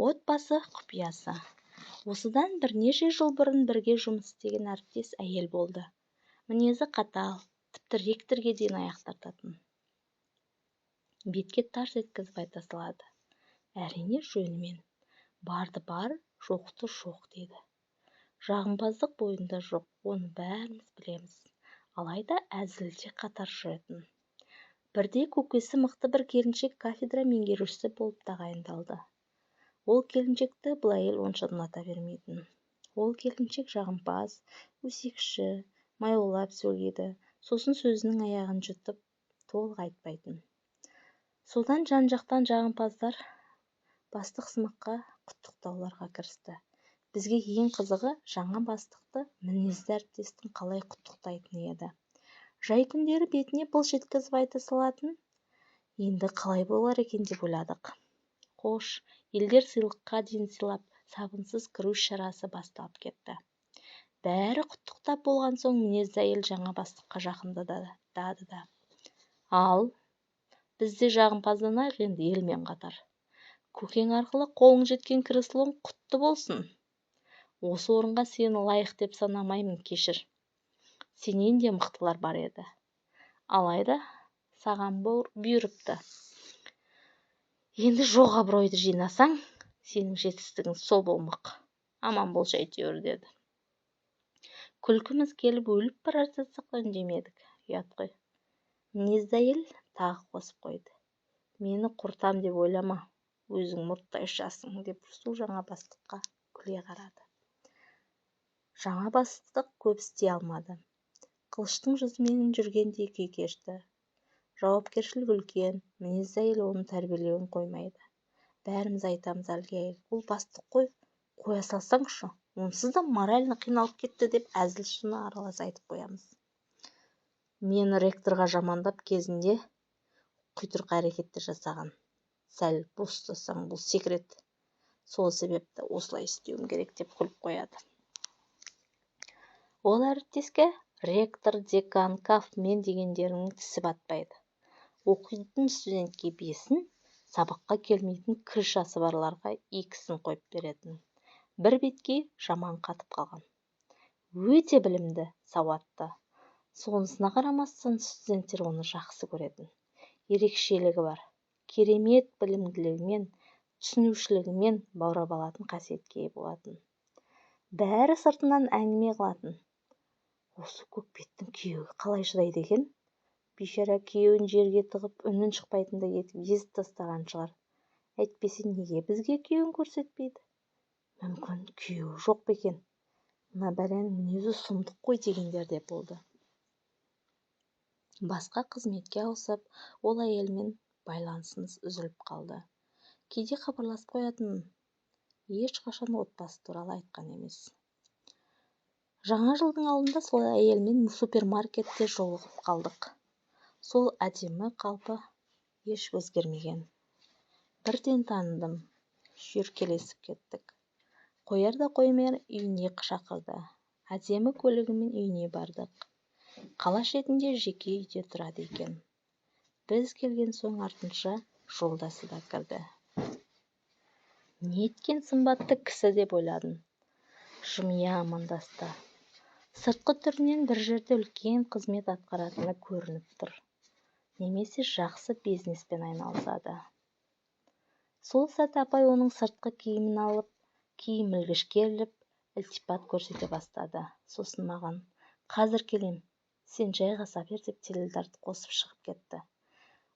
Отбасы құпиясы. Осыдан бірнеше жыл бұрын бірге жұмыс істеген әріптес әйел болды. Мінезі қатал, тіпті ректорге дейін аяқ тартатын. Бетке тарс еткізіп айта салады. Әрине, жөнімен. Барды бар, жоқты жоқ дейді. Жағымпаздық бойында жоқ, оны бәріміз білеміз. Алайда әзілі де қатар жүретін. Бірде көкесі мықты бір келіншек кафедра меңгерушісі болып тағайындалды. Ол келіншекті бұл әйел онша ұната бермейтін. Ол келіншек жағымпаз, өсекші, маяулап сөйлейді, сосын сөзінің аяғын жұтып, толық айтпайтын. Содан жан-жақтан жағымпаздар бастықсымаққа құттықтауларға кірісті. Бізге ең қызығы жаңа бастықты мінезді әріптестің қалай құттықтайтыны еді. Жай күндері бетіне былш еткізіп айта салатын, енді қалай болар екен деп ойладық. Қош, елдер сыйлыққа дейін сыйлап, сабынсыз кіру шарасы басталып кетті. Бәрі құттықтап болған соң мінезді әйел жаңа бастыққа жақындады да. Ал, біз де жағымпазданайық енді елмен қатар. Көкең арқылы қолың жеткен креслоң құтты болсын. Осы орынға сені лайық деп санамаймын, кешір. Сенен де мықтылар бар еді. Алайда саған бұйырыпты. Енді жоқ абыройды жинасаң, сенің жетістігің сол болмақ. Аман болшы әйтеуір, деді. Күлкіміз келіп өліп бара жатсақ та үндемедік. Ұят қой. Мінезді әйел тағы қосып қойды. Мені құртам деп ойлама, өзің мұрттай ұшасың, деп су жаңа бастыққа күле қарады. Жаңа бастық көп істей алмады. Қылыштың жүзімен жүргендей күй кешті. Жауапкершілік үлкен, мінезді әйел оның тәрбиелеуін қоймайды. Бәріміз айтамыз әлгі әйел, ол бастық қой, қоя салсаңшы, онсыз да морально қиналып кетті деп әзіл шыны аралас айтып қоямыз. Мені ректорға жамандап кезінде құйтырқы әрекеттер жасаған. Сәл бос ұстасаң бұл секрет. Сол себепті осылай істеуім керек деп күліп қояды. Ол әріптеске ректор, декан, кафмен дегендерінің тісі батпайды. Оқитын студентке 5-ін, сабаққа келмейтін крышасы барларға 2-сін қойып беретін. Бір беткей жаман қатып қалған. Өте білімді, сауатты. Сонысына қарамастан студенттер оны жақсы көретін. Ерекшелігі бар. Керемет білімділігімен, түсінушілігімен баурап алатын қасиетке ие болатын. Бәрі сыртынан әңгіме қылатын. Осы көкбеттің күйеуі қалай шыдайды екен? Бейшара күйеуін жерге тығып, үнін шықпайтындай етіп езіп тастаған шығар. Әйтпесе неге бізге күйеуін көрсетпейді? Мүмкін күйеуі жоқ па екен? Мына бәленің мінезі сұмдық қой дегендер де болды. Басқа қызметке ауысып, ол әйелмен байланысымыз үзіліп қалды. Кейде хабарласып қоятын, ешқашан отбасы туралы айтқан емес. Жаңа жылдың алдында сол әйелмен супермаркетте жолығып қалдық. Сол әдемі қалпы еш өзгермеген. Бірден таныдым, шүйіркелесіп кеттік. Қояр да қоймай үйіне шақырды. Әдемі көлігімен үйіне бардық. Қала шетінде жеке үйде тұрады екен. Біз келген соң артынша жолдасы да кірді. Неткен сымбатты кісі деп ойладым. Жымия амандасты. Сыртқы түрінен бір жерде үлкен қызмет атқаратыны көрініп тұр. Немесе жақсы бизнеспен айналысады. Сол сәт апай оның сыртқы киімін алып, киім ілгішке іліп, ілтипат көрсете бастады. Сосын маған, қазір келем, сен жайғаса бер деп теледидарды қосып шығып кетті.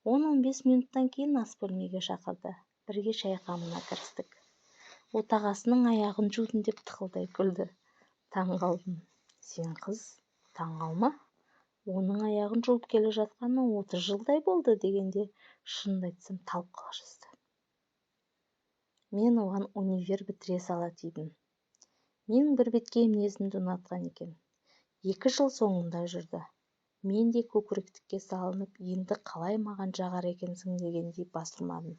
10-15 минуттан кейін ас бөлмеге шақырды. Бірге шай қамына кірістік. Отағасының аяғын жудым деп тықылдай күлді. Таң қалдым. Сен қыз, таң қалма. Оның аяғын жуып келе жатқанына 30 жылдай болды дегенде, шынымды айтсам, талып қала жаздадым. Мен оған универ бітіре сала тидім. Менің бір беткей мінезімді ұнатқан екен. 2 жыл соңында жүрді. Мен де көкіректікке салынып, енді қалай маған жағар екенсің дегендей бас ұрмадым.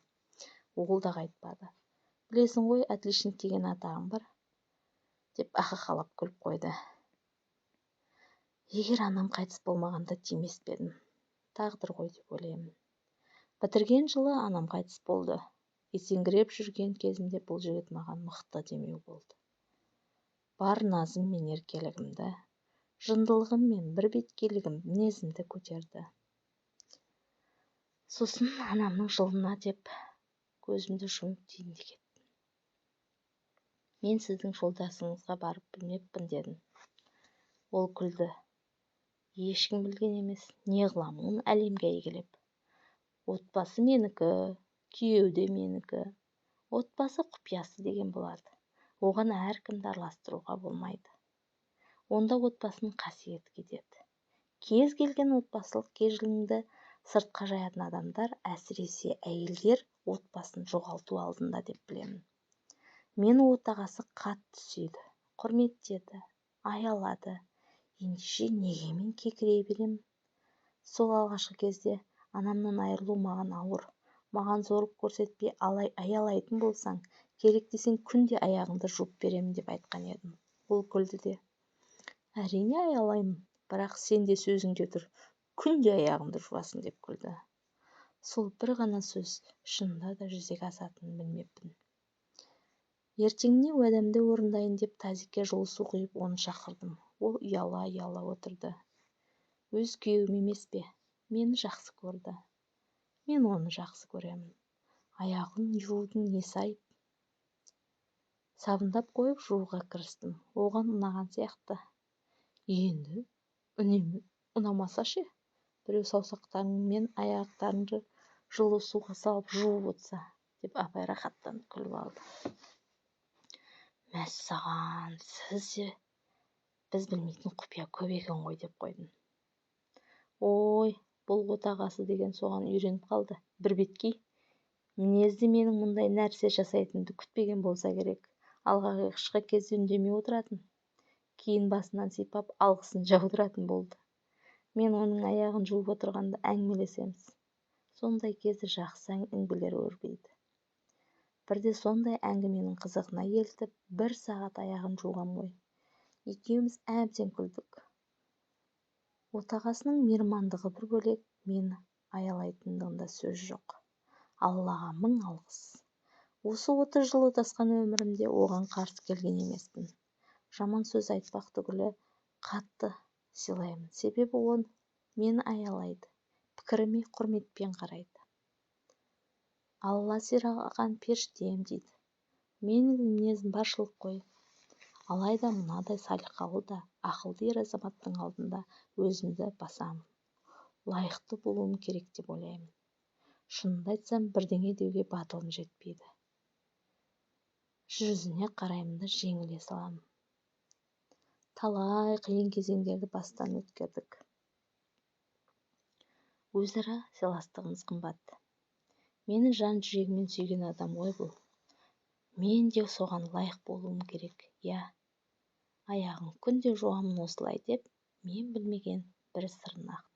Ол да қайтпады. Білесің ғой, отличник деген атағым бар, деп ақақалап күліп қойды. Егер анам қайтыс болмағанда тимес пе едім. Тағдыр ғой деп ойлаймын. Бітірген жылы анам қайтыс болды. Есеңгіреп жүрген кезімде бұл жігіт маған мықты демеу болды. Бар назым мен еркелігімді, жындылығым мен бірбеткейлігім, мінезімді көтерді. Сосын анамның жылына деп көзімді жұмып түйіндей кеттім. Мен сіздің жолдасыңызға барып білмеппін дедім. Ол күлді. Ешкім білген емес, не қылам оны әлемге әйгілеп. Отбасы менікі, күйеу де менікі. Отбасы құпиясы деген болады. Оған әркімді араластыруға болмайды. Онда отбасының қасиеті кетеді. Кез келген отбасылық кежіліңді сыртқа жаятын адамдар, әсіресе әйелдер, отбасын жоғалту алдында деп білемін. Мені отағасы қатты сүйді, құрметтеді, аялады. Ендеше неге мен кекірейе беремін? Сол алғашқы кезде анамнан айырылу маған ауыр. Маған зорлық көрсетпей аялайтын болсаң, керек десең күнде аяғыңды жуып беремін деп айтқан едім. Ол күлді де, әрине аялаймын, бірақ сен де сөзіңде тұр, күнде аяғымды жуасың деп күлді. Сол бір ғана сөз шынында да жүзеге асатынын білмеппін. Ертеңіне уәдемді орындайын деп тазикке жылы су құйып оны шақырдым. Ол ұяла-ұяла отырды. Өз күйеуім емес пе? Мені жақсы көрді. Мен оны жақсы көремін. Аяғын жуудың несі айып? Сабындап қойып жууға кірістім. Оған ұнаған сияқты. Енді үнемі ұнамаса ше? Біреу саусақтарыңмен аяқтарыңды жылы суға салып жуып отырса, деп апай рахаттанып күліп алды. Мәссаған, сізде біз білмейтін құпия көп екен ғой деп қойдым. Ой, бұл отағасы деген соған үйреніп қалды. Бір беткей. Мінезді менің мұндай нәрсе жасайтынымды күтпеген болса керек. Алғашқы кезде үндемей отыратын. Кейін басынан сипап, алғысын жаудыратын болды. Мен оның аяғын жуып отырғанда әңгімелесеміз. Сондай кезде жақсы әңгімелер өрбиді. Бірде сондай әңгіменің қызығына елтіп, бір сағат аяғын жуғам ғой. Екеуміз әбден күлдік. Отағасының мейірмандығы бір бөлек, мені аялайтындығында сөз жоқ. Аллаға мың алғыс. Осы 30 жыл отасқан өмірімде оған қарсы келген емеспін. Жаман сөз айтпақ түгілі қатты сыйлаймын. Себебі ол мені аялайды, пікіріме құрметпен қарайды. Алла сыйлаған періштем дейді. Менің мінезім баршылық қой. Алайда мынадай салиқалы да ақылды ер азаматтың алдында өзімді басамын. Лайықты болуым керек деп ойлаймын. Шынымды айтсам, бірдеңе деуге батылым жетпейді. Жүзіне қараймын да жеңіле саламын. Талай қиын кезеңдерді бастан өткердік. Өзара сыйластығымыз қымбат. Мені жан жүрегімен сүйген адам ғой бұл. Мен де соған лайық болуым керек. Я, аяғын күнде жуамын осылай деп, мен білмеген бір сырын ақтарды.